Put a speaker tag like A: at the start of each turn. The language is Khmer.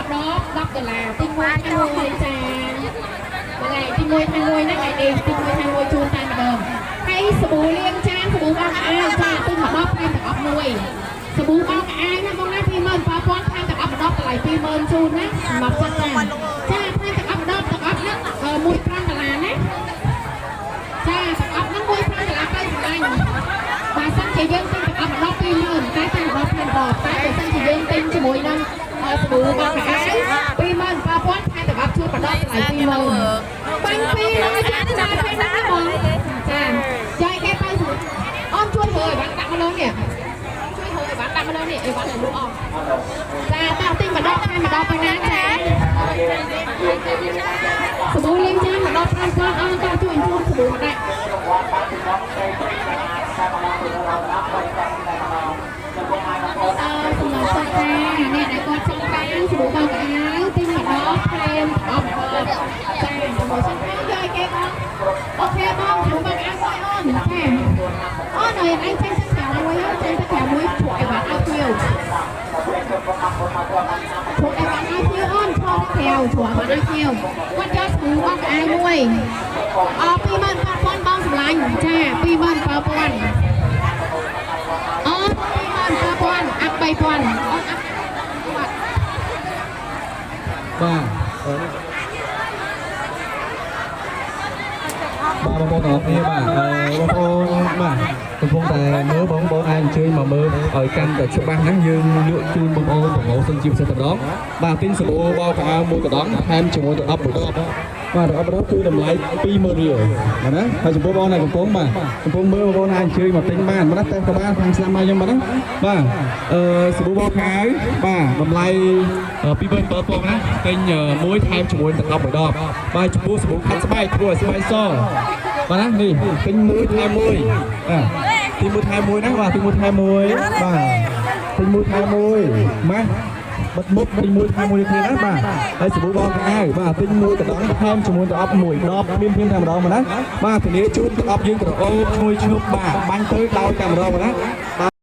A: ម្ដង10ដុល្លារទិញមួយថែមមួយចាម្ល៉េះទិញមួយថែមមួយហ្នឹងឯនេះទិញមួយថែមមួយជូនតែម្ដងហើយសាប៊ូលាងចានសាប៊ូបោកខោអាវចាទិញមួយដបថែមទាំងអស់មួយសាប៊ូបោកខោអាវណាបងណា27000ថែមទាំងអស់ម្ដងតម្លៃ20000ជូនណាសម្រាប់ចិត្តចាចាថែមទាំងអស់ម្ដងទាំងអស់ហ្នឹង1.5ដុល្លារណាចាទាំងអស់ហ្នឹង1.5ដុល្លារទៅសម្លាញ់បើសិនជាយើងទិញទាំងអស់ម្ដង20000តែតែម្ដងថែមម្ដងតែបើសិនជាយើងទិញជាមួយនឹងសាប៊ូបោកខោអាវ27000ថែមទាំងអស់ជូនម្ដងតម្លៃ20000បាញ់200ចាចាថែមហ្នឹងបងចាចាយគេទៅអូនជួយរើឲ្យបានដាក់មកលើនេះជួយរើឲ្យបានដាក់មកលើនេះឲ្យបានឲ្យលក់អស់ចាតោះទិញម្ដងថែមម្ដងប៉ុណ្ណាចាសាប៊ូលាងចានម្ដង5000អូនតោះជួយជូនសាប៊ូមកដាក់ អឺសម្រាប់សិក្សាអ្នកដែលគាត់ចង់បានសាប៊ូបោកអាវទិញម្ដងថែមអស់ចា promotion ហើយយកឲ្យគេបង OK បងសាប៊ូបោកអាវមួយអូនចាអូនឲ្យឯងចេញទៅក្រៅមួយចេញទៅក្រៅមួយជ្រក់ឲ្យបានឲ្យភ្ញៀវជ្រក់ឲ្យបានឲ្យភ្ញៀវអូនឈរទៅក្រៅជ្រក់ឲ្យបានឲ្យភ្ញៀវគាត់យកសាប៊ូបោកអាវមួយអ28000បងសម្លាញ់ចា27000អូន27000អាប់3000អូនអាប់
B: បាទបាទបងប្អូនទាំងអស់គ្នាបាទបងប្អូនបាទកំពុងតែមើលបងប្អូនអាចអញ្ជើញមកមើលឲ្យកាន់តែច្បាស់ណាយើងលក់ជូនបងប្អូន promotion ជាពិសេសតែម្ដងបាទទិញសាប៊ូបោកខោអាវមួយកដងថែមជាមួយទឹកអប់មួយដបបាទទឹកអប់ដបគឺតម្លៃ20000រៀលបាទណាហើយចំពោះបងដែលកំពុងបាទកំពុងមើលបងប្អូនអាចអញ្ជើញមកទិញបានបាទណាតែក៏បានខាងស្នាមមកខ្ញុំបាទណាបាទអឺសាប៊ូបោកខោអាវបាទតម្លៃ27000ណាទិញមួយថែមជាមួយទឹកអប់មួយដបបាទចំពោះសាប៊ូខាត់ស្បែកធ្វើឲ្យស្បែកសបាទណានេះទិញមួយថែមមួយបាទទិញមួយថែមមួយណាបាទទិញមួយថែមមួយបាទទិញមួយថែមមួយម៉ាស់បិទមុខទិញមួយថែមមួយគ្នាណាបាទហើយសាប៊ូបោកខោអាវបាទទិញមួយកដងថែមជាមួយទឹកអប់មួយដបភ្លាមភ្លាមតែម្ដងមកណាបាទធានាជូនទឹកអប់យើងក្រអូបឈ្ងុយឈ្ងប់បាទបាញ់ទៅដោយតែម្ដងមកណាបាទ។